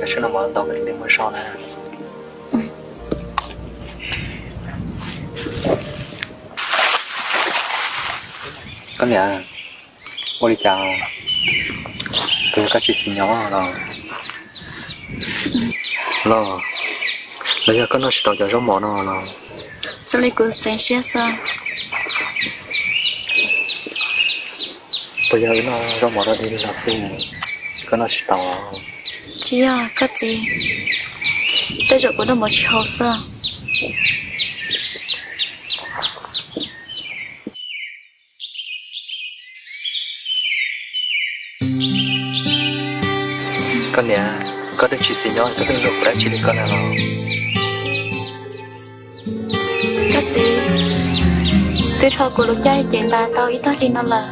Seb no mov ntau koj thiaj muaj zog na. Koj niam, ua li cas, puas yog koj tsis xis nyob los, los, los yog koj noj tsis tau cov zaub mov no los? Zoo li kuv xeev siab xwb. Puas yog wb noj zaub mov dog dig li no xwb, koj noj tsis tau? Tsis yog koj txiv, tej zaum kuv noj mov tsis haus xwb. Koj niam, koj twb tsis xis nyob koj pheej luag kuv dab tsi li ko na los? Koj txiv, twb rho kuv lub caij ces ntas tau ib tag hli no lawm,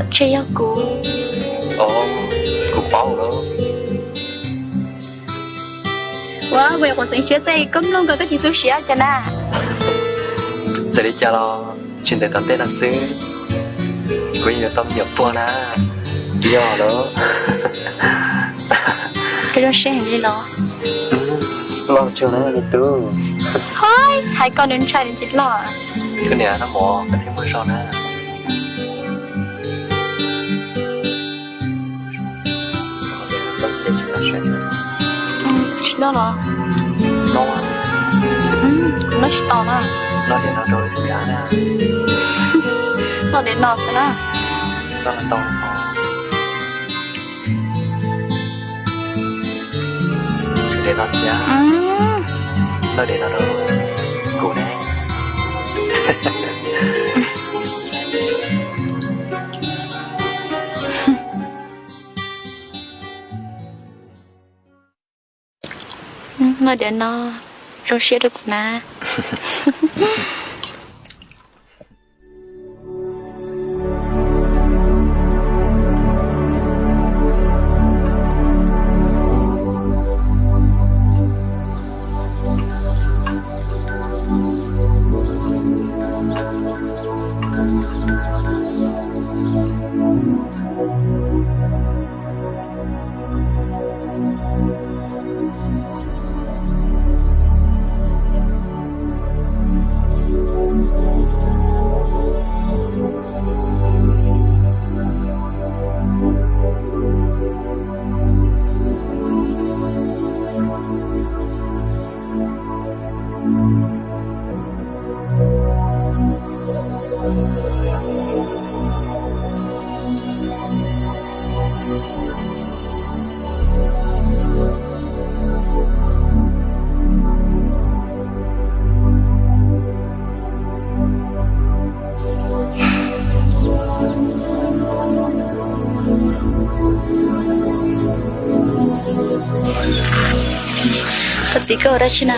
ntshe yog kuv. Os, kuv paub lawm. Ua, kuv nyuam qhuav xeev siab xwb, koj mloog ko koj tsis xub siab cas na. Txawm li cas los tsis ntev tom ntej no xwb, kuv yeej yuav tau me nyuam puag na. Yog lawm. Koj zoo siab heev li los? Loj tsuag na me tub. Hais, hais koj nws ntshai nws tsis loj. Koj niam, noj mov koj thiaj muaj zog na. Tsis noj los? Noj. Kuv noj tsis tau na. Noj diav no rau tus yav na. Noj diav no xwb na. Noj no tau. Diav no thiab. Noj diav no rau kuv ne. Noj diav no zoo siab rau kuv na. Koj txiv, koj ua dab tsi na?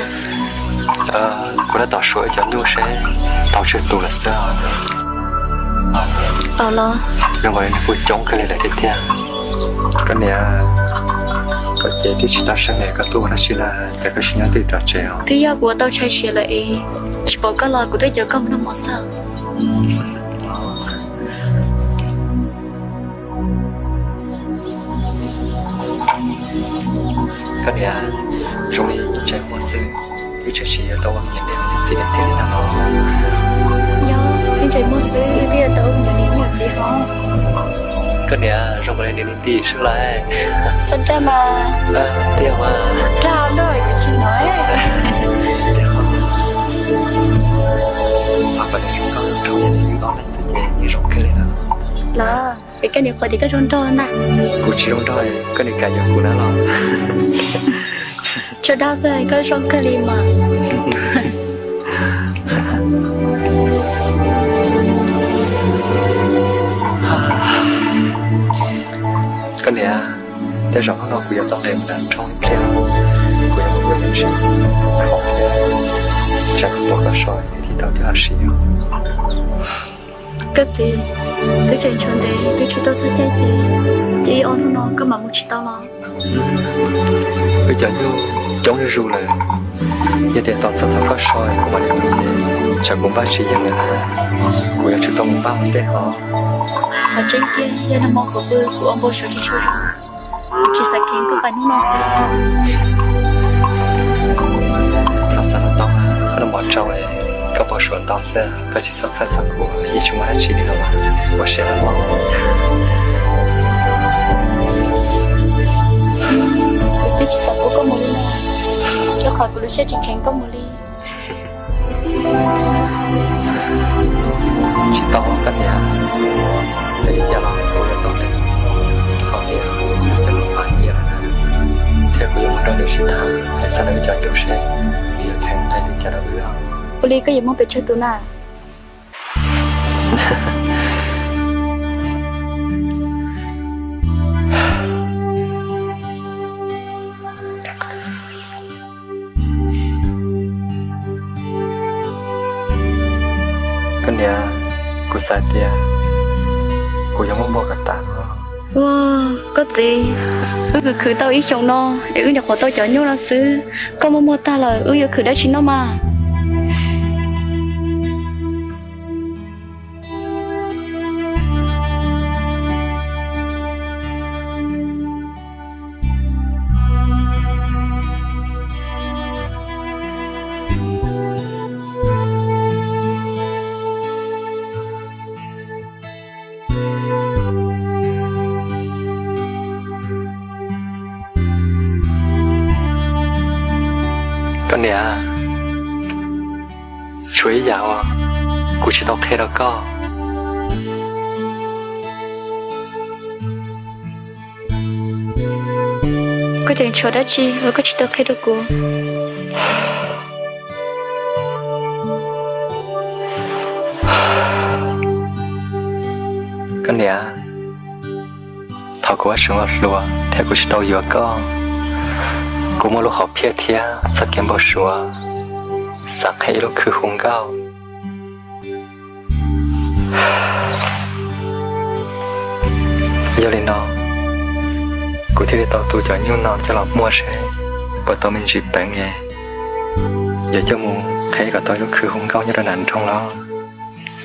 Kuv tab tom suav ib cov nyuj seb tau tsawg tus lawm xwb. Zoo nkaus li nws kuj coob kawg li lawm tiag tiag. Koj niam, koj ces twb tsis tau sab ne, koj tuaj ua dab tsi na, cas koj tsis nyob twj tom tsev os? Twb yog kuv ua tau tshais siav lawm es tsis pom koj los kuv twb caw koj mus noj mov xwb. Koj niam, zoo li yeej tseem muaj xwb, wb tseem tsis yuav tau ua me nyuam niam me nyuam txiv tiag li ntag los? Yog, yeej tseem muaj xwb, wb twb yuav tau ua me nyuam niam me nyuam txiv hos. Koj niam, zoo nkaus li nws li ti sub lawm. Xav dab mas. Tiag mas. Dab no yuav tsis hnov. Tiag hos. Koj niam, zoo nkauj rau yam li ob leeg xwb ces nws zoo kawg li na. Los, es koj niam qhuas tias koj zoo nraug na. Kuv tsis zoo nraug, koj niam kam yuav kuv na los. Tsuas dag xwb, koj zoo kawg li mas. Koj niam, tej zaum hnub no kuv yuav tau nqes mus nram nroog ib pliag, kuv yuav mus yuav me ntsis khoom thiab, tsam kuv tuaj koj so thiaj tau coj los siv. Koj txiv, twb tseem tshuav ntev, twb tsis tau txog caij ces, ces ib ob hnub no koj mam mus tsis tau los? Wb cov nyuj coob zuj zus lawm, yog tias tos txog thaum koj so kuv mam li mus ces tsam kuv npaj tsis yeej lawm na. Kuv yuav tsum tau mus npaj ua ntej hos. Qhov tseeb tiag, yog nag hmo kuv pw kuv ua npau suav tsis tshua zoo, kuv Tsis xav kheev koj pas hnub no xwb. Txhob xav no tau, koj noj mov tsau, koj npau suav ntau xwb, koj tsis txhob txhawj xav kuv, yeej tsis muaj dab tsi li no mas, ua siab los. Kuv twb tsis xav pub koj mus li no, rau qhov kuv lub siab tsis kheev koj mus li. Tsis tau koj niam, txawm li cas los kuv yuav tau, qhov tias kuv cov lus pab cia lawm, thiab kuv yuav mus nrog nws sib tham, es txog nws cov ncuj seb nws yuav kheev hais li cas rau wb. Ua li koj yuav muaj pes tsawg tus na? Koj niam, kuv xav tias kuv yuav muaj npua kom tas no. Ua, koj txiv, wb khwv khwv tau ib xyoos no es wb nyuam qhuav tau cov nyuj no xwb, koj muaj npua tag lawm wb yuav khwv dab tsi noj mas? Koj niam, tshuav ib yam uas kuv tsis tau qhia rau koj. Koj tseem tshuav dab tsi uas koj tsis tau qhia rau kuv? Koj niam, thaum kuv ua tseem hluas thiab kuv tsis tau yuav koj, kuv muaj lub hom phiaj thiab txoj kev npau suav xav qhib ib lub khw hu nkauj. Yog li no, kuv thiaj li tau tu cov nyuj no coj los muag seb puas tau me ntsis peev es yuav coj mus qhib kom tau ib lub khw hu nkauj nyob rau nram nroog los.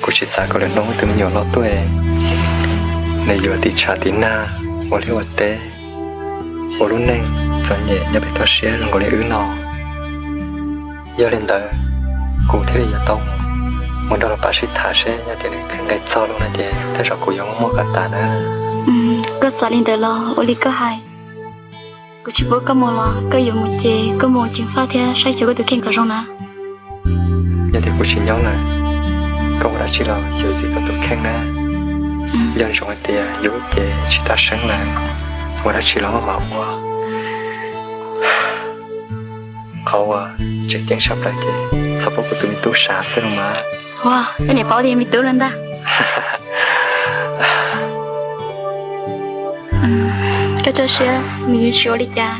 Kuv tsis xav kom lwm hnub wb tus me nyuam loj tuaj, nws yuav tiv tshav tiv nag, ua liaj ua teb, ua lub neej txom nyem nyob pem toj siab zoo nkaus li wb no. Yog li ntawd, kuv thiaj li yuav tau mus nrog luag pab sib tham seb yog tias nws kheev nqis txog lawm no ces tej zaum kuv yuav muaj muaj kom tas na. Koj xav li ntawd los ua li koj hais. Kuv tsis pub koj mus los koj yuav mus ces koj mus ceev faj thiab saib xyuas koj tus kheej kom zoo na. Yog tias kuv tsis nyob lawm, koj ua dab tsi los xyuam xim koj tus kheej na. Nco ntsoov hais tias yus lub cev tsis tas seeb lawm, ua dab tsi los maj mam ua. Qhov uas tseem ceeb tshaj plaws ces txhob pub kuv tus me tub xav xwb los mas. Ua, koj niam paub tias yog me tub lawm ntag. Koj tso siab, nws yeej tsis ua li cas.